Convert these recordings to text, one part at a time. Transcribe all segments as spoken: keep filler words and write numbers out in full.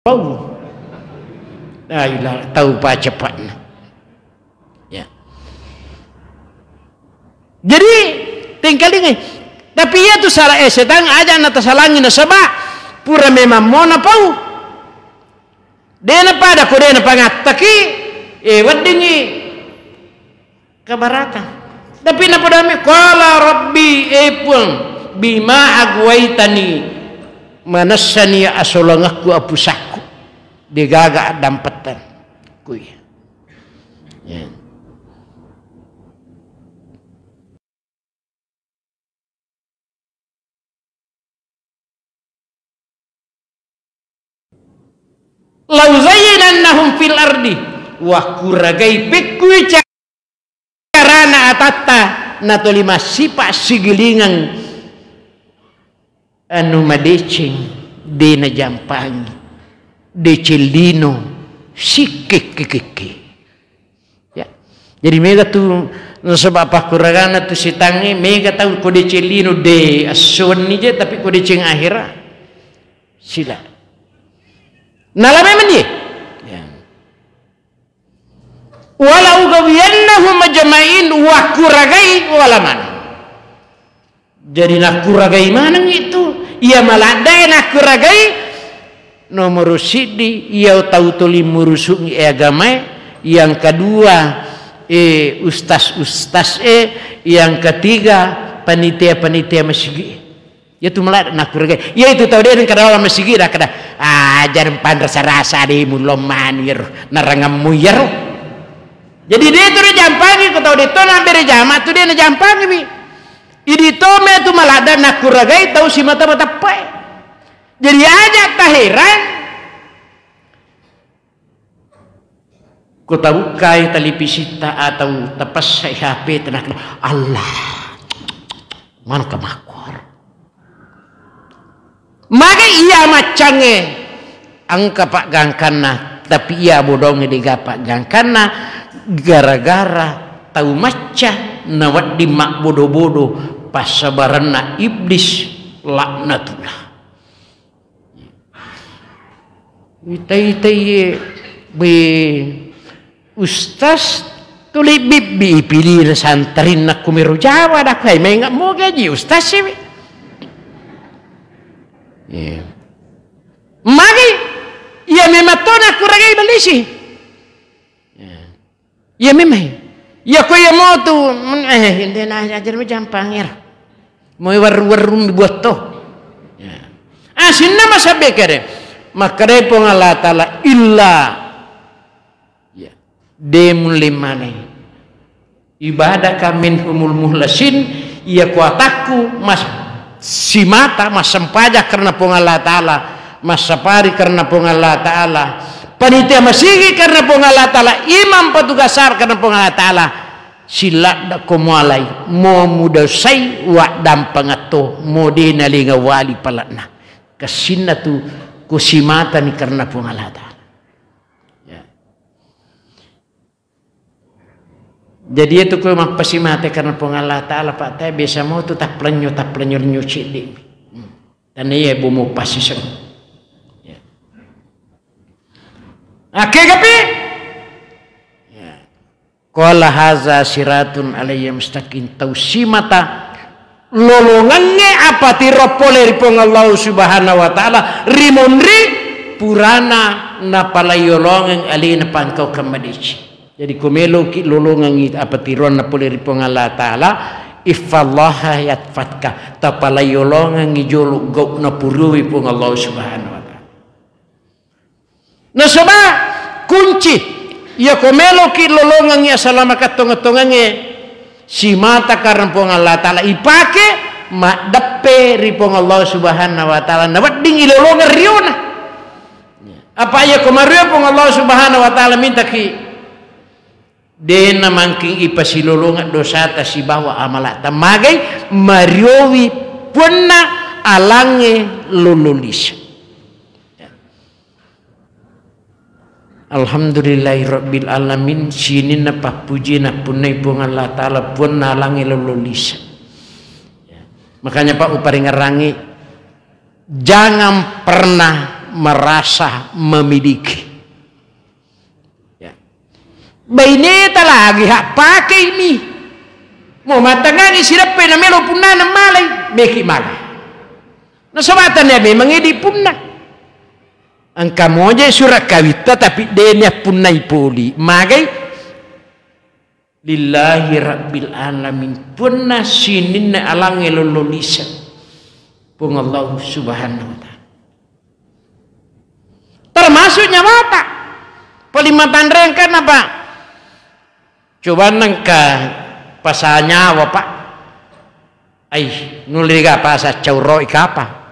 pau. La ilaha, tau pacepatna. Ya. Jadi, tengkalingai. Tapi iya tu salah, eh, setang aja na tasalangi nasaba pura memang mo napau. De napada ko de napangattaki, eh, weddingi kabaratang. Tapi napadami, qala rabbi, eh Puang, bima aghwaitani, manessani asolangakku apusakku, degaga addampettan. Kuya. Ya. Lauzayyinannahum fil ardi, wa kuragai pekkui carana atatta natoli massipa sigilingang anu madeceng de najampangi, deceng lino, sikkekke-kekke. Ya. Jadi mega tu nasaba pakkuragana tu setangnge, mega tau ko deceng lino de esso wenni je, tapi ko deceng ahera sila. Nala memang dia. Ya. Wala ugawiyannahum ajma'in, wa kuragai wala maneng. Jadi nakkuragai maneng itu. Iya maladdae nakkuragai. Nomor siddi, iya tau toli murusungi e agamae. Yang kedua, eh, ustaz-ustaz e. Yang ketiga, panitia-panitia masigi. Iya tu maladda nakkuragai. Iya itu tau de nengka dalam masigi dah kada. Ah, jangan panrasa-rasa de mulong manu yero. Narangammu yero. Jadi de tu de jampangi ko tau de to nambere jama tu de najampangi mi. Idi to me tu maladda nakkuragai tau simata mateppae. Jadi aja taheran. Ko tabukkai televisitta atau tapessai H P tenaka Allah. Mana kemakor. Maka iya maccangnge engka paggangkanna, tapi iya bodongnge dega paggangkanna gara-gara tau macca nawedding mabbodo-bodo passabarenna iblis laknatullah. Itai-itai be ustaz tuli bibbi ipilina santarinna kumiro Jawa dah kai menga mo gaji ustaz siwi. Iya. Magi iya memang tona kuragai bellisi. Iya. Iya memang. Iya ko iya mo tu eh de na ajar mi jampang ero. Mo warru-warru mi buat to. Iya. Asinna masabbe kere. Makkedai Puang Allah Taala illa. Iya. De mulle maneng. Ibadaka minhumul muhlasin, iya kuatakku mas simata massempajang karena Puang Allah Taala, massapari karena Puang Allah Taala, panitia masigi karena Puang Allah Taala, imam petugas sar karena Puang Allah Taala, siladda ko mualai, mo mudosai waddampang atto, mo de nalinga wali palakna. Kessinna tu ko simatani karena Puang Allah Taala. Ya. Jadi itu ko mappasimate karena Puang Allah Taala, Pak, te biasa mo tu taplenyo, taplenyo nyuci di. Hmm. Dan iya bu mau pasiseng. Ya. Oke, kapi? Ya. Qala haza siratun alayya mustaqim, tau simata lolongengnge apa tiro pole ri Puang Allah Subhanahu wa Ta'ala, rimonri purana napalaiyolongeng alena pangkau kemmadeci. Jadi ko meloki lolongengngi apa tiroanna pole ri Puang Allah Ta'ala, ihfallaha yahfadka, tapalaiyolongengngi jolo gau napurui Puang Allah Subhanahu wa Ta'ala. Nasaba kunci, iya ko meloki lolongengngi asalamakeng tongeng-tongengnge, simata karena Puang Allah Ta'ala ipake maddeppe ri Puang Allah Subhanahu wa Ta'ala, nawedding ilolongeng riona. Apa iya ko mario Puang Allah Subhanahu wa Ta'ala mintaki, de namangking ipasilolongeng dosata sibawa amalata, magai mariowi puanna alangnge lololisa. Alhamdulillahi rabbil alamin, sininna pappuji nappunnai Puang Allah Ta'ala, puanna alangnge lololisa. Makanya, Pak, uparingerangi, jangan pernah merasa memiliki. Ya. Baineta lagi hak pakeimi. Mau matangangi sireppe na melo punnana malai, meki mala. Nasaba tania memang idi punna. Engka moje surat kawitta tapi dene punnai poli. Magai? Lillahi rabbil alamin. Punna sininna alangnge lollo lise. Puang Allah Subhanahu wa Ta'ala. Termasuk nyawata. Paling matanreng kan apa? Coba nengka pasanyawa, Pak. Ai, nulle ga pasa cauroi kapa.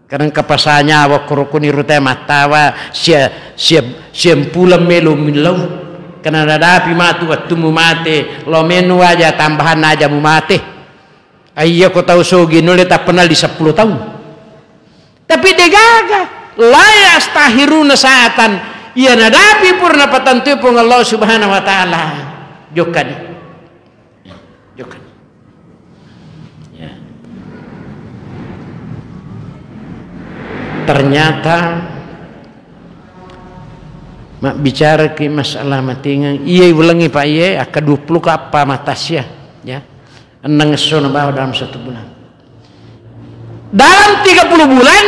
Karena engka pasanyawa kurukuni rute mattawa sia, sia, siampuleng melo millau. Karena nadapi matu wettumu mate, lo menu aja tambahan aja mu mate. Ai, iya ko tau sogi nulle tappenalli seppulo taung. Tapi degaga, la yastahiruna sa'atan, iya nadapi purna patentui Puang Allah Subhanahu wa Ta'ala. Jokkani. Jokkani. Ya. Ternyata mabbicara ki masalah matingeng, iya ulengi Pak, iya akka dua puluh kappa matasia, ya. Enneng esso nabawa dalam satu bulan. Dalam tiga puluh bulan,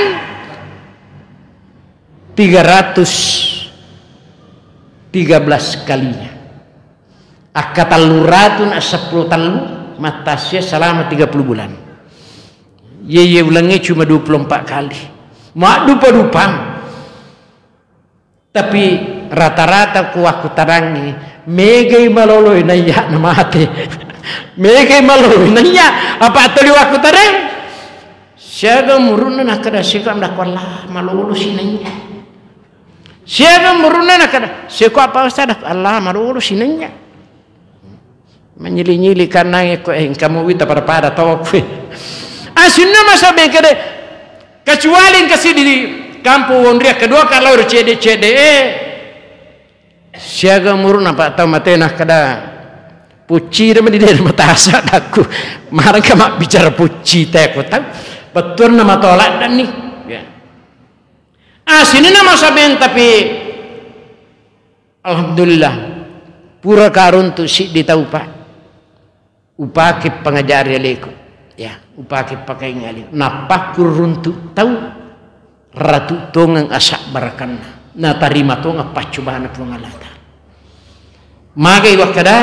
tiga ratus tiga belas kalinya. Akka tellu ratu na seppulo tellu, mattasia selama tiga puluh bulan. Ye, ye ulengnge cuma dua puluh empat kali. Maddupa-dupang. Tapi rata-rata ku wakkutarangngi, megai malolo naiya na mate. Megai malolo naiya, apa tuli wakkutareng? Siaga umurunna nakkeda, siaga amdakko Allah malolo sinaiya. Siaga umurunna nakkeda, siaga apa ustaz, Allah malolo sinaiya. Manyili-nyili kannang ko, eh, engka mu wita pada-pada to koe. Asinna masa bengkede, kecuali engka siddi di kampung wonria kedua kalau cede-cede, eh. Siaga umuruna Pak tau matena kada pucci de medi de matasa dakku. Marengka mabbicara pucci te ko tau. Bettuanna matola danni. Ya. Asinna masa ben tapi Alhamdulillah, pura karuntu siddi tau, Pak. Upake pangajari aleku. Ya, upake pakaing aleku. Nappakkuruntu tau ratu tongeng asabbarakanna. Natarima tongeng paccobana Puang Allah Ta'ala. Magai wakkada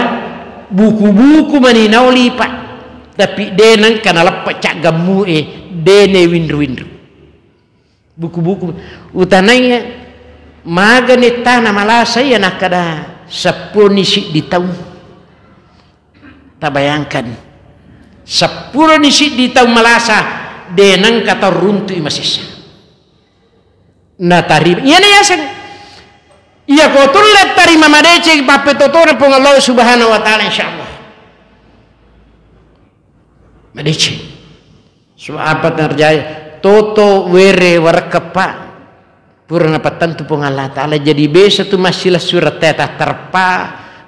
buku-buku mani naoli, Pak. Tapi de nengka naleppe caggammu e, de ne winru-winru. Buku-buku utanaiya magani tana malasa iya nakkada seppuni siddi taung. Tabayangkan, seppuni siddi taung malasa de nengka tau runtui masessa. Natarima. Iyana yaseng. Iya ko tulle tarima madeceng pappetotona Puang Allah Subhanahu wa Ta'ala, insyaallah. Madeceng. Sebab apa terjadi? Toto were warekkepa pura napattentu Puang Allah Ta'ala. Jadi biasa tu masila surat teta terpa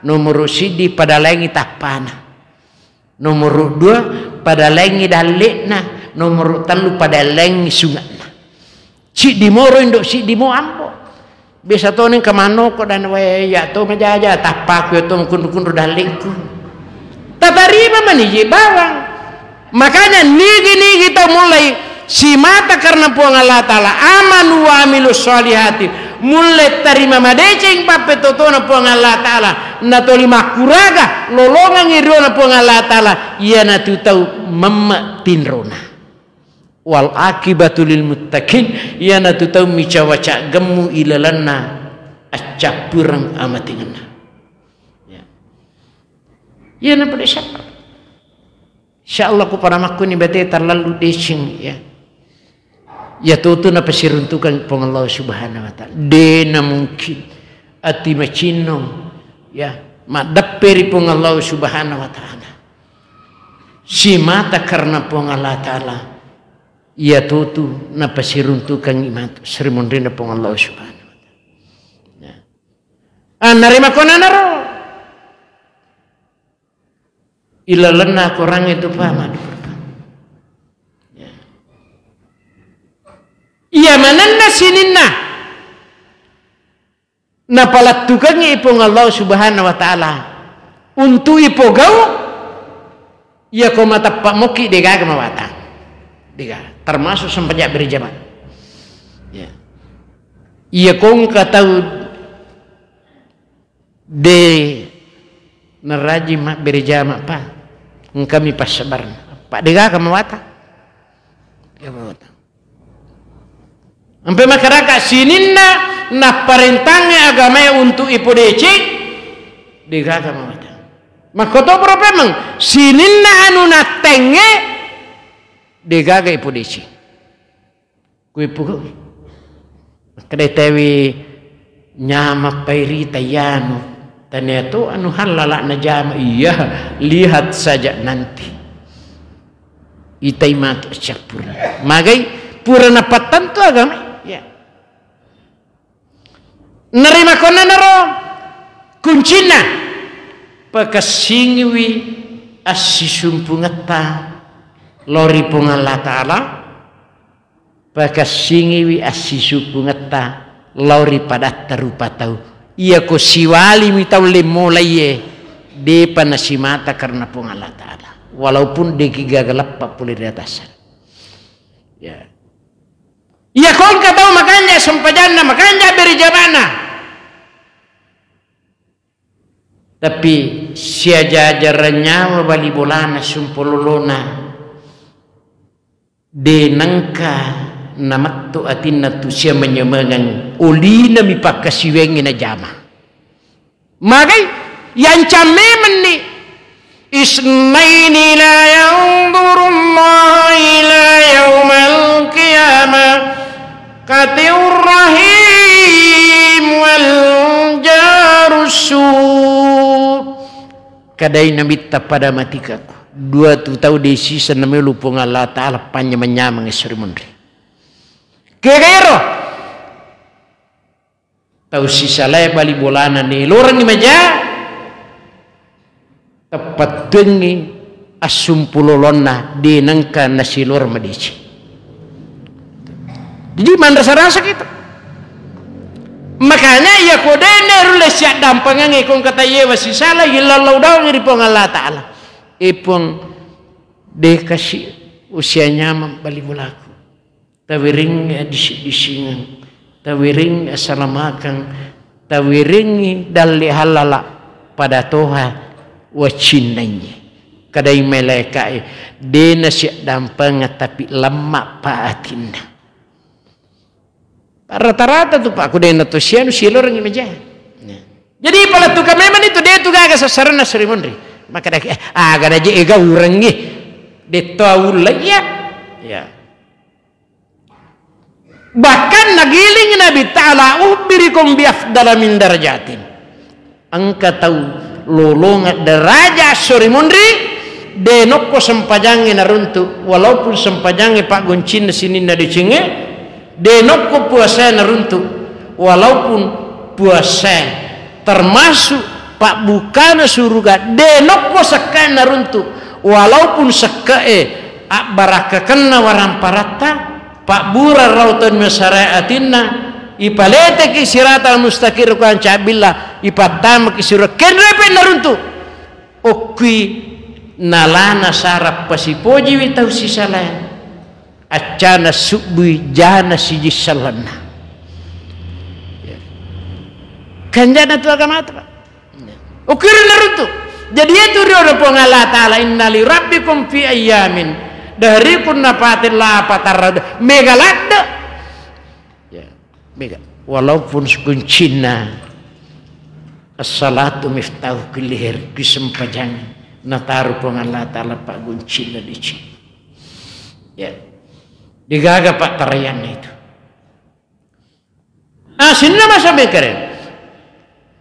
nomor siddi pada laingi tappana. Nomor dua pada laingi dalle'na. Nomor tellu pada laingi sunga'na. Siddi moro indo, siddi mo ambo. Biasa to neng kemano ko dan wae ya to majaja tappaku ya to kunru-kunru dallingku. Tatarima mani je bawang. Makanya nigi-nigi tau mulai simata karena Puang Allah Ta'ala, amanu wa amilu sholihati, mulai tarima madeceng pappetotona Puang Allah Ta'ala, natoli makkuraga lolongang irona Puang Allah Ta'ala, iyanatu tau memme tinrona. Wal akibatu lil muttaqin, iyanatu tau micawa caggemmu ilalanna accappureng amatingenna. Ya. Iyana pada siapa? Insyaallah ku para makkuni bate tallallu deceng, ya. Ya tutu napasiruntukang Puang Allah Subhanahu wa Ta'ala. Dena mungkin ati macinnong, ya, maddeppe ri Puang Allah Subhanahu wa Ta'ala. Simata karena Puang Allah Ta'ala. Iya tutu napasiruntukangngi matu sri munrinna Puang Allah Subhanahu wa Ta'ala. Ya. Annarima konanaro ilalenna Korangnge tu pa madu. Ya. Iya manenna sininna napalettukengngi Puang Allah Subhanahu wa Ta'ala untuk ipogau, iya ko mateppa mokki degaga mawatang. Dega, termasuk sempajang berjamaah. Ya. Iya ko engka tau de naraji mabbere jama, Pak. Engkami passabarna. Pak, degaga mawatang. Degaga mawatang. Ampe masyarakat sininna napparentangnge agamae untuk ipodeceng, degaga mawatang. Makkoto pura memang sininna anu nattengnge degaga ipodeceng. Kue pugu. Kedai tewi nyama pairita yanu. Tania tu anu halala na jama. Iya, lihat saja nanti. Itai matu cappurna. Magai pura napattentu agama. Ya. Narima konnanaro kuncinna. Pakessingiwi assisumpungetta lao ri Puang Allah Ta'ala. Pakessingiwi assisumpungetta lao ri padatta rupa tau. Iya ko siwalimi tau lemmolaiye, depa nasimata karena Puang Allah Ta'ala. Walaupun deki gaga leppa pole ri atasan. Ya. Iya ko engka tau makanja sempajanna, makanja beri jamana. Tapi siajajarang nyawa bali bolana sumpololona. De nengka namettu atinna tu sia manyamengeng, olinami pakkasiwengngi najama. Magai yancang memenni. Isnaini la yanzurullahu ila yaumal qiyamah katsirrahim wal jarussu. Kadai Nabitta pada matikaku. Dua tu tau de sisa namelu Puang Allah Ta'ala panyameng-nyameng esso ri munri. Kegero tau sisalae bali bolana nelorengngi maja, teppattuengngi assumpulolonna de nengka nasilor madeceng. Jadi manrasa-rasa kita. Makanya iya ko de nerulle siaddampengengngi ko engka tau yewa sisala, illallau daungi ri Puang Allah Ta'ala. E Puang, de kasi usia nyameng bali bolaku. Tawiring adisi-disingeng, tawiring asalamakeng, tawiringngi dalle halala pada toha wacinnangngi. Kadai malaikae, de nasiaddampengeng tapi lemma pa atinna. Rata-rata tu Pak, ku de na to sianu silorengngi maja. Jadi palettuka memang itu de tu gaga sasaranna seri munri. Maka dah, eh, aga na je ega urengngi. De to aulla iya. Ya. Bahkan nagiling Nabi Ta'ala, "Ukhbirukum bi afdala min darajatin." Engka tau lolonga daraja sori munri, de nokko sempajangnge naruntu, walaupun sempajangnge paggoncinna sininna decengnge, de nokko puasae naruntu, walaupun puasae termasuk pabbukana suruga, de nokko sekkae naruntu, walaupun sekkae abbarakkakenna waramparatta, pabbura rau tonni masarae atinna, ipaleteki siratal mustaqim rukuang cabilla, ipattamaki sura kenrepe naruntu. Okkui nalana sarappa sipojiwi tau sisalae. Accana subbui jana siji sellenna. Kanjana tu agamata, Pak. Ukir naruntu. Jadi itu rio Puang Allah Ta'ala, "Inna li rabbikum fi ayyamin." Dari kunna patin lapa tarada. Mega ladde. Ya, mega. Walaupun sekuncinna as-salatu miftahu kulli khair, ki sempajang nataru Puang Allah Ta'ala pagguncinna dici. Ya. Digaga Pak tarayanna itu. Ah, sinna masa mekere.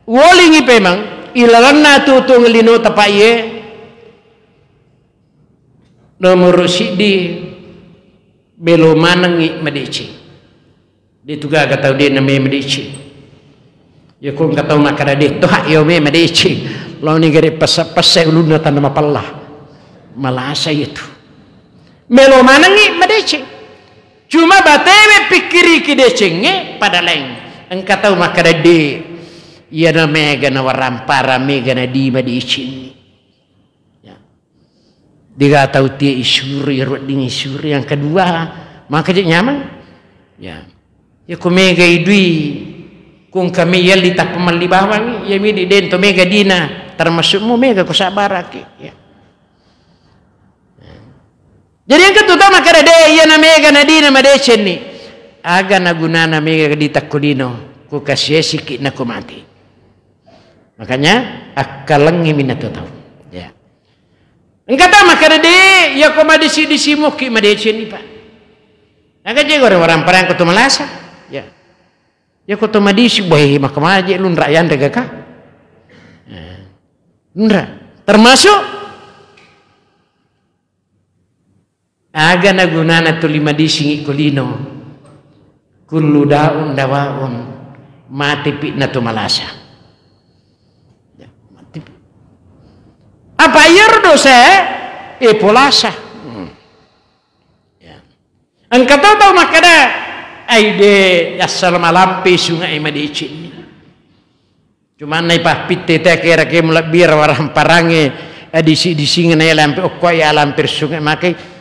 Wolingi pemang, ilalanna tutung lino tapaie, nomoro siddi, belo manengi madeceng. De tu gaga tau de name madeceng. Ya ko engka tau makkada de to hak yo me madeceng. Laoni gare pessa-pessa ulunna tanna mapella. Malasa itu. Melo manengi madeceng. Cuma batewe pikkiriki decengnge pada laing. Engka tau makkeda, de, iyana mega nawaramparang, mega nadima decenni. Ya. Dega tau tie isuri, iyaro wedding isuri. Yang kedua, maka je nyameng. Ya. Ya ko mega idui, kung kami yalli tappa malli bawangi, ya midi dento mega dina, termasukmu mega ko sabaraki. Ya. Jadi engka tu tau makkeda, de, iyana mega nadina madecenni. Aga nagunana mega ditakkulino, ku kasiesiki nako mati. Makanya akkalengngi minatu tau. Ya. Engka tau makkeda, de, yako madisi-disi muki madecenni, Pak. Aga je gore waramparang ko to malasa. Ya. Yako to madisi, boy, maka maje lunra yanre gaka. Ya. Lunra. Termasuk Aga nagunana tuli madisingi ko lino? Kullu daun dawaun, mate pi'na to malasa. Ya, mate pi. Apa iyaro dosa e? E polasa. Hmm. Ya. Engka tau tau makkeda, ai de, assala malampe sungai madecenni. Cumanna ipappitte te kera ke mulabbira waramparangnge, eh, disi-disinga na lampe okko ya lampe sunge makai.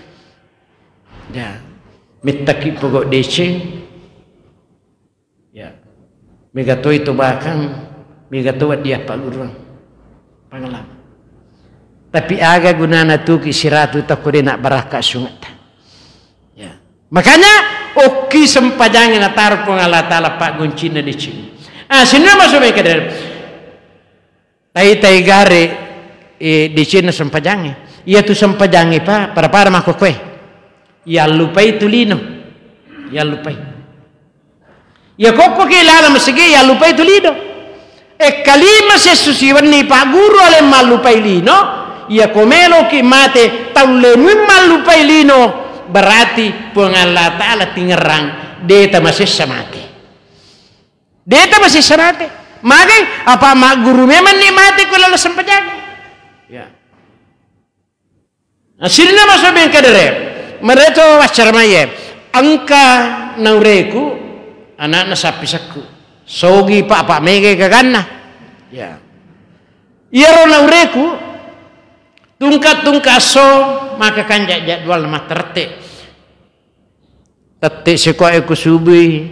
Ya. Mettaki pogok deceng. Ya. Mega toi to bakang, mega to dia pagurang. Pangalam. Tapi aga gunana tuki siratu takko de nak barakka sungetta. Ya. Makanya okki sempajangnge nataro Puang Allah Ta'ala paggoncinna deceng. Ah, sinna masuk meka dari. Tai-tai gare, eh, decenna sempajangnge. Iya tu sempajangnge pa, pada-pada makkokkoe. Yallupai tu lino. Yallupai. Iya kokko ke lala masigi, yallupai tu lino. E kalima sessu siwenni Pak Guru ale mallupai lino, iya ko meloki mate taulle mui mallupai lino, berarti Puang Allah Ta'ala tingerang, deta masessa mate. Deta masessa mate. Magai apa magguru memang ni mate ko lala sempajang. Ya. Asinna maso bengkadere. Mereto waccaramaye. Engka naureku anakna sappi sekku. Sogi pa apa mega gaganna. Ya. Iyaro naureku tungka-tungka so maka kanja jadwal materete. Tette sekoe ku subui,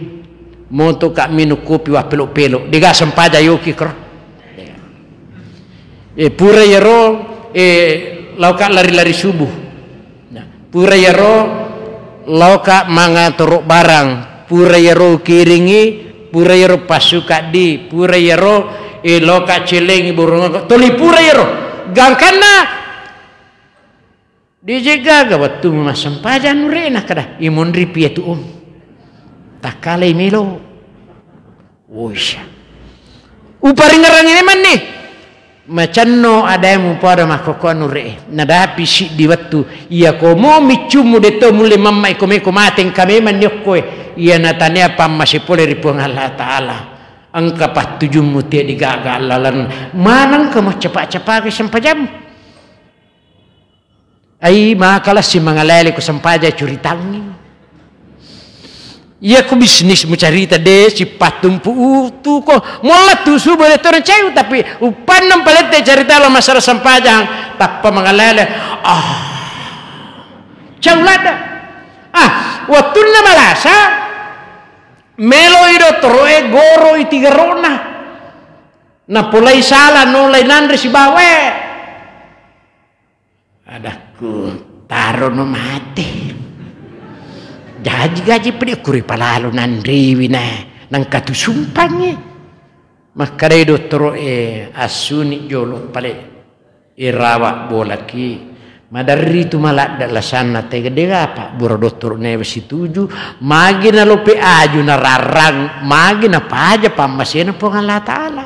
moto ka minung kopi wa pelo-pelo, dega sempaja yoki kro. E, pura yero, e, lauka lari-lari subuh. Nah, pura yero, lauka manga toro barang, pura yero kiringi, pura yero pasuka di, pura yero, e, lauka celengi burung toli pura yero. Gangkanna Dijeggaga wettu massempajang nure nakkeda, imonri piye tu om. Takkalai melo. Wosya. Uparingerrangi manni. Macenno adae mupada makkokkoa nure. Nadapi siddi wettu. Iya komo miccummu detto mulle mamma iko meko mate engka memang ni okkoe. Iya natanea pammase pole ri Puang Allah Ta'ala. Engka pattujummu te digaga allalan. Maneng kemo cepa-cepake sempajammu. Ai, makalassi mangalele ku sempaja curitangngi. Iya ku bisnis mucarita de sipattumpu utu ko. Molla tu subuh de tona ceu, tapi upannang palette carita lo masalah sempajang tappa mangalele. Ah. Cau ladda. Ah, wettunna malasa meloi dottoroe goroi tigerona. Napolai sala nolai nanre sibawae. Adakku, tarono mate. Jaji-gaji pedi kuri palalu nanriwi na, nangka tu sumpangngi. Makkadai dottoro e, assuni jolo pale irawa bolaki. Maderri tu maladda lasanna tega dega apa bura dottoro newe situju, magi na lope aju nararrang, magi na paja pammasena Puang Allah Ta'ala.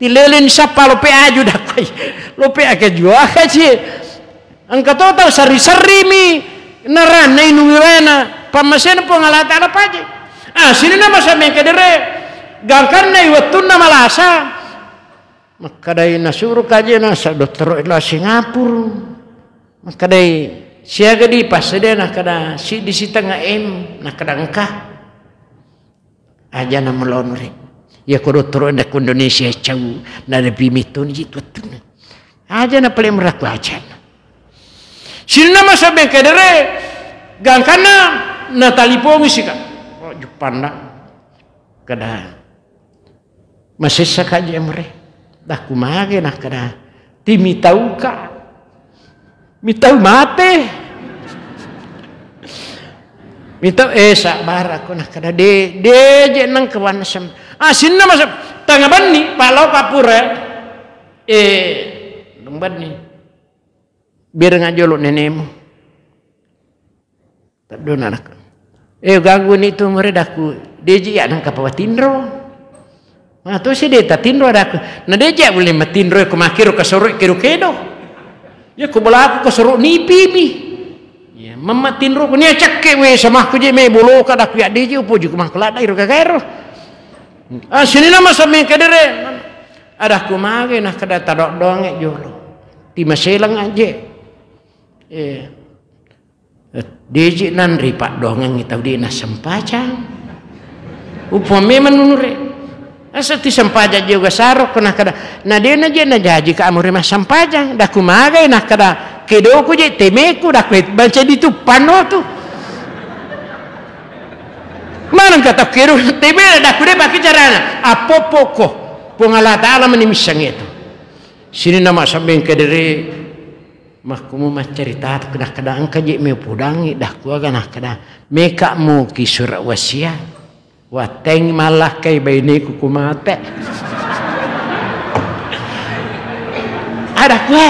Tileleng sappa lope aju dakkoi. Lope aka jua kaci. Engka to tau serri-serrimi naranna inung wirena. Pammasena Puang Allah Ta'ala paje. Ah, sininna masa mengkedere. Gangkanna i wettunna malasa. Makkadai nasuro kaje nasa dottoro ila Singapura. Makkadai Siaga di passedena kada siddi sitengnga M, na kada engka. Aja na melonre. Ya ko dottoro na ko Indonesia cau, na ada pimitun ji tuttuna. Aja na paling meraku aja. Sinna masa bengkedere, gangkanna na talipongi sika. Oh, Jepanda. Kada. Masessa ka je amre. Dah kumage na kada. Ti mitauka. Mitau mate. Mitau, eh, sabar aku na kada de, de je nang kawan sem. Ah, sinna masa tanga banni, palo kapura. Eh, nang banni. Biar ngajolo nenemu. Taddona anakku. Eh, ganggu ni tu meredaku. Deji ya nang kapa tinro. Nah, tu si deta tinro adaku. Na deji ya boleh matinro ko makiro kasoro kiro kedo. Ya ko bolaku kasoro nipi mi. Ya, mamma tinro ko nia cakke we sama aku je me boloka daku ya deji upoji ko mangkala dai ro gagaero. Ah, sini nama sameng kedere. Adaku mage na kada tadok donge jolo. Ti maselang aje. Eh. Deji nanri paddoangengngi tau de nassempajang. Uppa memang nunure. Asa ti sempajang je uga sarokko nakkada, na de na je najaji ka amure massempajang. Daku magai nakkada, kedoku je temeku, daku, eh, banca dituppanno tu. Maneng kata kedo teme, daku de pakai carana. Appoppokko. Puang Allah Ta'ala mani misseng itu. Sini nama sabbeng kedere. Makkumu maccarita tu, nakkada engka je me upodangi, dah kuaga nakkada, meka muki surat wasiat. Watteng mallakkai baineku kumate. Ada kue.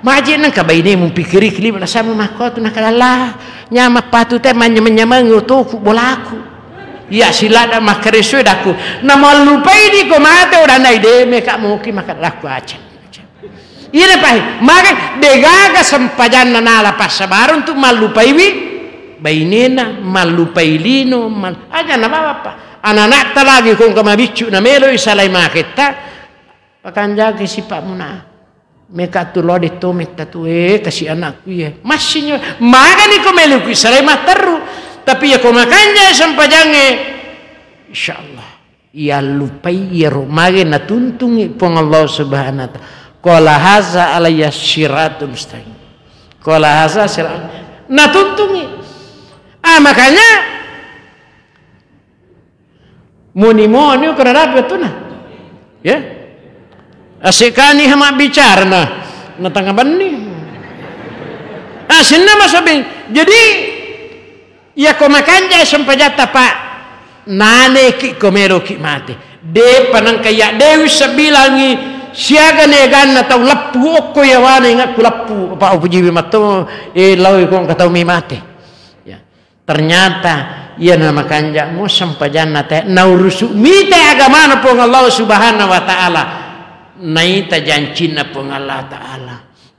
Maji nengka bainemu pikiri kelima na sama makko tu nakkada, lah, nyama patu te manyameng-nyameng utuku bolaku. Iya silada makkaresu daku. Na mallupai di ko mate udah nai de meka muki maka daku aja. Iyana pahe, maka degaga sempajanna nala passabareng tu mallupaiwi bainena, mallupai lino, mal-, aja na bapa. Anak-anakta lagi kongka mabiccu na meloi salai maketta, pakanjaki sipa'muna. Meka tu lode tometta tu, eh, kasi anakku iye. Massinyo, magani ko meloki salai matteru. Tapi ya ko makanja sempajangnge, insyaallah. Iyallupai iyaro mage natuntungi Puang Allah Subhanahu wa Ta'ala. Qala haza alayya siratun mustaqim. Qala haza sirat-, natuntungi. Ah, makanya muni-muni ukurarapi wettuna. Ya. Asikani hama bicara na, na tanga banni. Ah, sinna masabing. Jadi, iya ko makanja sempajatta, Pak, naneki ko meloki mate. De panangka iya dewi sebilangi siaga neganna tau leppu okko yawana ingatku leppu, Pak, upujiwi matto, eh, lawi ko engka tau mi mate. Ya. Ternyata iya na makanja mo sempajanna te naurusu mite agamana Puang Allah Subhanahu wa Ta'ala. Naita jancinna Puang Allah Ta'ala.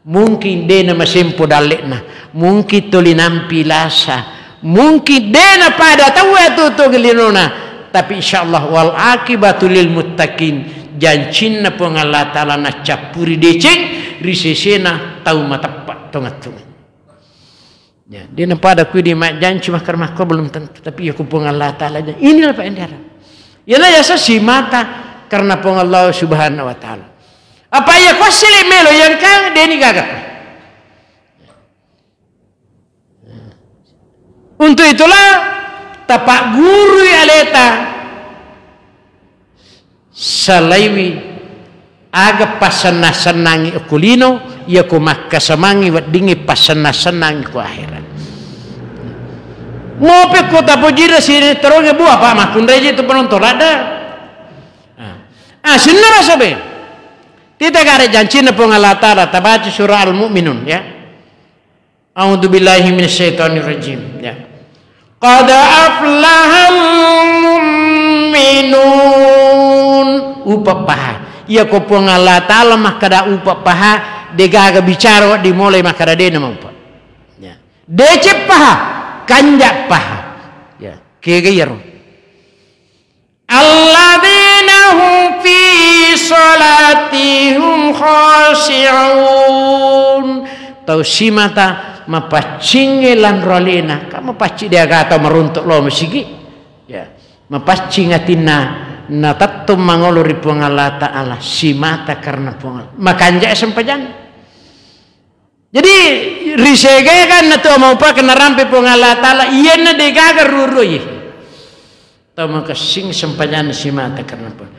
Mungkin de na masempo dalle'na, mungkin toli nampi lasa, mungkin de na pada tau atutu linona, tapi insyaallah wal akibatu lil muttaqin, jancinna Puang Allah Ta'ala naccappuri deceng ri sesena tau mateppa tongattunga. Ya, de na pada kui di majjanci makkar makko belum tentu, tapi ya ku Puang Allah Ta'ala, inilah Pak Endara. Iyana yasa simata karena Puang Allah Subhanahu wa Ta'ala. Apa iya kuassele melo yang kang deni gaga. Untuk itulah tapak guru aleta salaiwi aga passenna-sennangi okko lino, iya ko makkasamangi weddingngi passenna-sennangi ko akhirat. Mope ko tapojira sini teronge bua, Pak, makkunraiji tu penonton ladde. Ah, sinna rasa be. Tita gare jancinna Puang Allah Ta'ala, tabaca surah Al-Mu'minun, ya. A'udzu billahi minasyaitonir rajim. Ya. Qad aflahal mu'minun. Upa paha. Iya ko Puang Allah Ta'ala makkada upa paha, degaga bicara wedding mulai makkada dena maupa. Ya. Deceng paha, kanja paha. Ya. Kega iyaro. Alladzina hum fi salatihim khashi'un. Tau simata Mapaccingnge lanro alena, ka mapaccing de' aga tau maruntu' lao masigi. Ya. Mapaccing atinna, natettong mangolo ri Puang Allah Ta'ala, simata karena Puang Allah. Makanjai sempajanna. Jadi, ri segeganna tu maupa' ke narampe Puang Allah Ta'ala, iyanna de' gaga ruo-ruo ye. Tau makessing sempajanna simata karena Puang.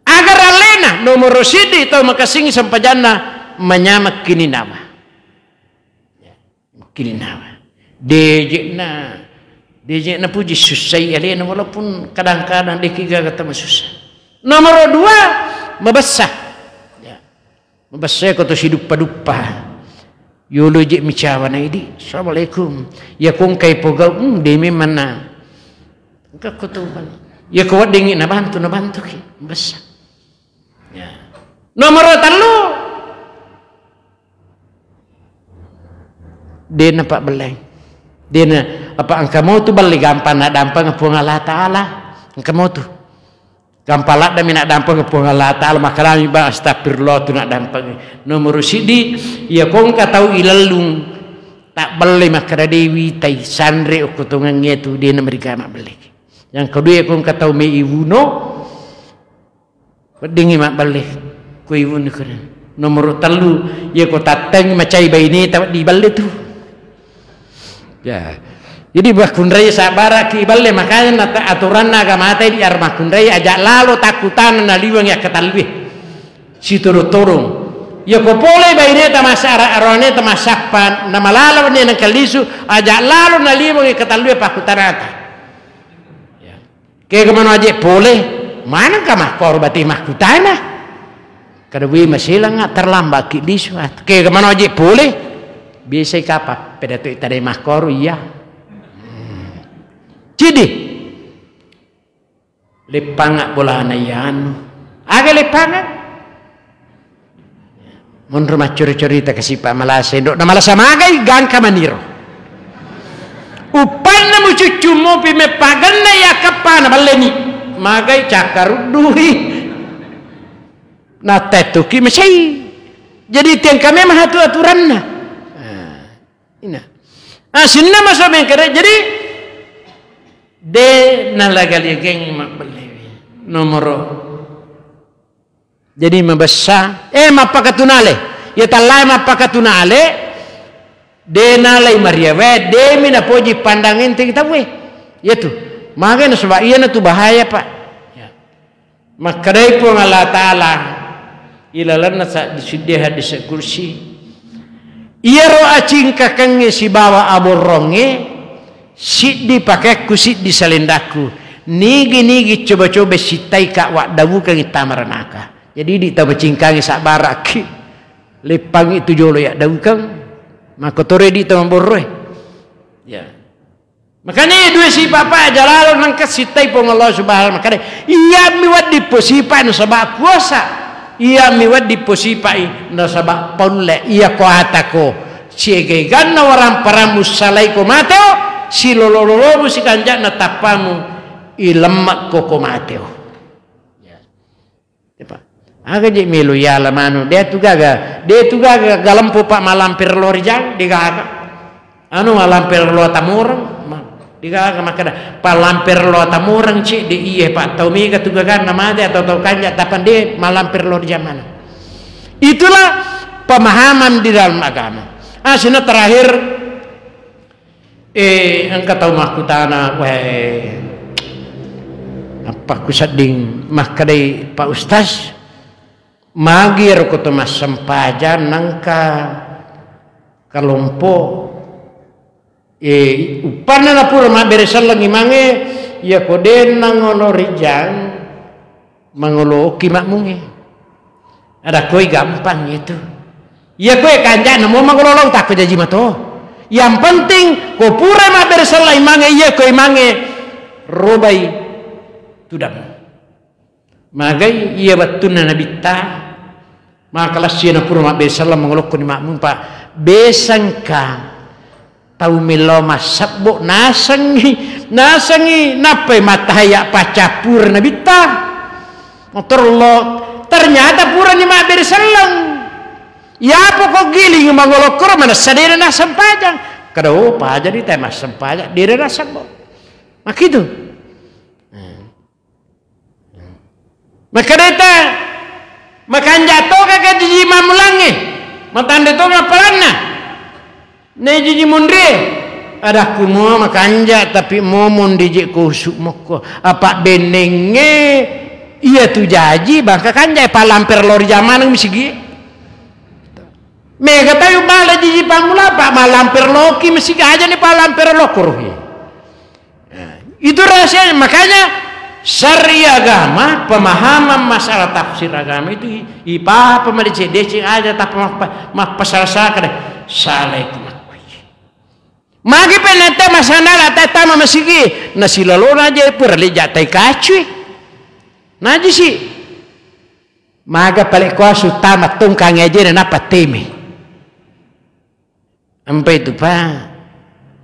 Agar alena, nomoro siddi, tau makessing sempajanna manyameng kininawa. Kininawa. De' je'na, de' je'na puji sussai alena, walaupun kadang-kadang de' ki gaga tama sussa. Nomoro dua, mabessa. Ya. Mabessa ko to siduppa-duppa. Yolo je' micawa na idi. Assalamualaikum. Ya ko engkai pogau, hmm, de' memang na. Engka ko to. Ya ko weddingngi nabantu, nabantuki. Mabessa. Ya. Nomoro tellu. De' napabbellai. De' na, apa engka motu belle gampang naddampeng Puang Allah Ta'ala. Engka motu. Gampang laddami naddampeng Puang Allah Ta'ala, makkalami bang astagfirullah tu naddampeng. Nomoro siddi, iya ko engka tau ilellung, tabbelle makkeda de' witai, sanre okko tongengnge tu de' nameriga mabbelle. Yang kedua, iya ko engka tau me iwuno, weddingngi mabbelle, ko iwunni kona. Nomoro tellu, iya ko tattengngi macai baineta wedding balle tu. Ya. Jadi makkunrai sabbaraki balle, makanya nata-, aturanna agamata di ar makkunrai aja' lalo takkutana naliweng yakkatallue. Sitodong-todong. Iya ko pole baineta masa ara-, aroaneta massappa, namalala wenni nengka lisu, aja' lalo naliweng yakkatallue pakkutanata. Ya. Kega mano aje' pole, manengka makkoro bate makkutana. Kada we maselangnga terlambat ki lisu. Kega mano aje' pole, biasai kapang, peda to tadai makkoro iya. Hmm. Cidi. Leppangnga bolana iya anu. Aga leppangnga? Monro maccori-corita kasipa malasa, endo' na malasa magai gangka maniro. Uppanna mucuccu mopi meppagenna iya kappana balleni. Magai cakkaruddui. Natettuki masai. Jadi tiangka memang atu-aturanna. Nah, ina. Ah, sinna maso mengkere. Jadi de' nalaga liageng mabbellewi. Nomoro Jadi mabessa, eh, mappakatunale. Iya tallae mappakatunale, de' nalai mariawae, de' mi napoji pandang enteng tauwe. Iyatu. Magai nasaba' iyanatu bahaya, Pak. Ya. Makkedai Puang Allah Ta'ala, ilalenna sa-, siddi hadis kursi. Iyaro acingkakengnge sibawa aborrongnge, siddi pakekku, siddi salendakku. Nigi-nigi coba-coba sittaika waddaukengngi tamaranaka. Jadi, idi' tau macingkangngi sabbara'ki. Leppangngi tu jolo yaddaukeng. Makkotoro idi' tau maborroe. Ya. Makanya dua sipa' aja' lalo nengka sittai Puang Allah Subhanahu wa Ta'ala. Makanya, iyami wedding posipa' nasaba' kuasa. Iyami wedding posipa'i nasaba' paulle. Iya ko atako. Siegeganna waramparammu salaiko mateo, silolo-lolomu sikanja'na tappamu, ilemmekko ko mateo. Ya. Epa. Aga je' melo yala manu, de' tu gaga, de' tu gaga galempo pa' malamper lo rijang, de' gaga. Anu malamper lo tamoreng, ma-, de' gaga makkeda, palamper lo tamoreng ce', de' iye pa' tau mega tu gaganna mate atau tau kanja' tapang de' malamper lo rijang mana. Itulah pemahaman di dalam agama. Ah, sina terakhir, Eh, engka tau makkutana, "Weh, apa kusedding makkedai Pak Ustaz, magi ero ko to massempajang nengka kalompo, eh, uppanna napura mabbere selleng imangnge, iya ko de' nangolo rijang, mangoloki makmungnge." Ada koi gampang itu. Iya koe kanja'na mo mangolo lao takko jaji mato. Yang penting ko pura mabbere selleng imangnge, iya koe imangnge robai tudang. Magai iya wettunna Nabitta, maka lassi na pura mabbere selleng mangolokko ni makmung, Pak. Besengka Tau melo massebbo nasengngi, nasengngi, nappai mattahaya paccappureng Nabitta. Motoro lo, ternyata purani mabbere selleng. Yapo ko giling mangolokkoro manessa de'na nassempajang. Kada, oh, paja di teh massempajang, dere rasa kok. Makitu. Makkedata, makanja' to ka jiji mammulangnge, matanre to mappalanna. Ne jiji munrie, adakku mo makanja', tapi momong dije ko usuk mokko. Apa bennengnge iya tu jaji, bangka kanja' palamper lo ri jamaneng misigi. Mega tayu bala jiji pammula, apa malamper loki misigi aja ni palamper lo kuruhi. Nah, itu rahasianya. Makanya syariat agama, pemahaman masalah tafsir agama itu i-, ipaham madeceng-deceng aja, tanpa mappa-, mappasala-sala kada. Salai ku makkuiji. Magi penata masana la tama masigi, nasilalona aja pura leja tai kacui. Najisi. Maga pale kuasu tama tongkang ajena napa teme. Ampai tu, Pak.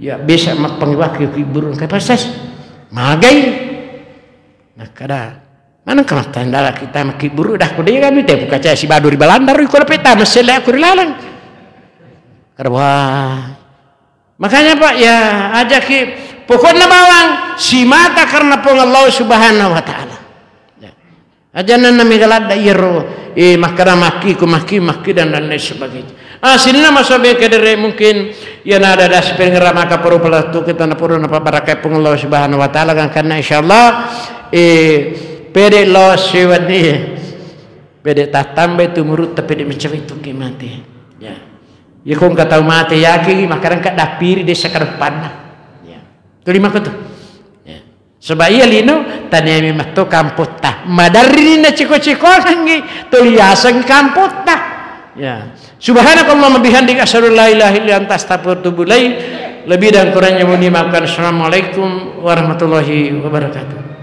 Ya, bisa mappangiwaki ki burung kai pasas. Magai. Nakkada, mana ka mattandala kita maki burung dah, ko de' kan te buka cai sibadu ri Balanda ri, ko peta maselle aku ri laleng. Kada, wah. Makanya, Pak, ya, ajaki pokokna bawang simata karena Puang Allah Subhanahu wa Ta'ala. Ya. Aja' na mega ladda iyaro, eh, makkada makki, ko makki, makki, dan, dan lain sebagainya. Ah, sininna masobe kedere mungkin, ya, nada das pengera maka poru pala tu kita na poru na pabarakai Puang Allah Subhanahu wa Ta'ala, kan, karena insyaallah, eh, pede lo sewa ni, pede tatamba itu murutta, pede mencari itu ki mate. Ya. Ya, ko engka tau mate yakin, makkada engka dappiri desa kadepanna. Ya. Tuli mako tu. Ya. Saba' iya lino, tania memang to kampotta. Madarri na ceko-cekonangngi, tuli yaseng kampotta. Ya. Subhanakallahumma bihamdika, asyhadu an la ilaha illa anta, astaghfiruka wa atubu ilaik. Lebih dan kurangnya mohon dimaafkan. Assalamualaikum warahmatullahi wabarakatuh.